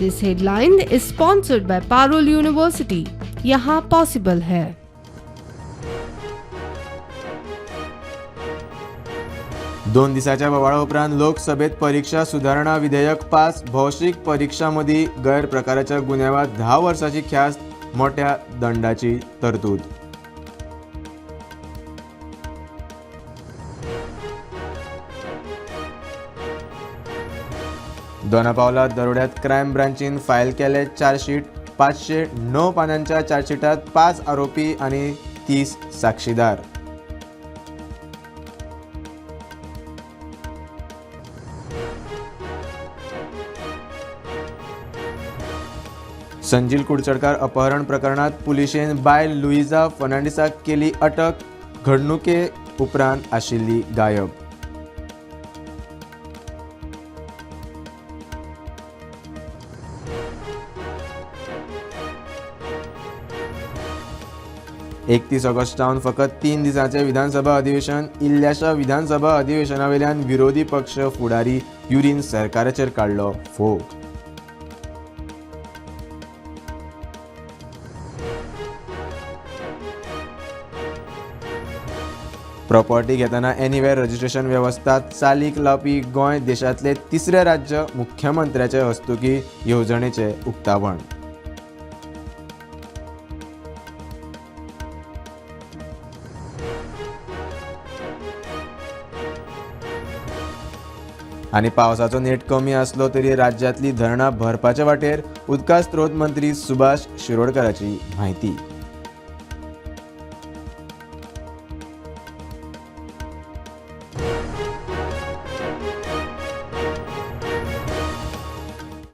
This headline is sponsored by Parul University. यहाँ possible है। 2 दिसाच्या बोवाळा उपरांत लोकसभेत परीक्षा सुदारणा विधेयक पास. भौशीक परिक्षा मदीं गैरप्रकाराच्या गुन्यांवात 10 वर्सांची ख्यास्त, मोठ्या दंडाची तरतूद. दोनापावला दरोड्यात क्रायम ब्रांचीन फायल केले चार्जशीट. 509 पानांच्या चार्जशीटात 5 आरोपी आनी 30 साक्षीदार. संजील कुडचडकार अपहरण प्रकरणात पुलिशेन बायल लुईजा फर्नांडीसाक केली अटक. घडणुके उपरांत आशिल्ली गायब. 31 ऑगस्टावन फकत 3 दिसांचे विधानसभा अधिवेशन. इल्ल्याशा विधानसभा अधिवेशनावेल्यान विरोधी पक्ष फुडारी युरीन सरकाराचेर काडलो फोग. प्रॉपर्टी घेतना एनीवेर रजिस्ट्रेशन वेवस्था चालीक लावपी गोंय देशांतले तिसरे राज्य. मुख्यमंत्र्याचे हस्तुकीं येवजणेचें उक्तावण. आनी पावसाचो नेट कमी आसलो तरी राज्यांतली धरणां भरपाचे वाटेर उदका स्रोत मंत्री सुभाष शिरोडकाराची म्हायती.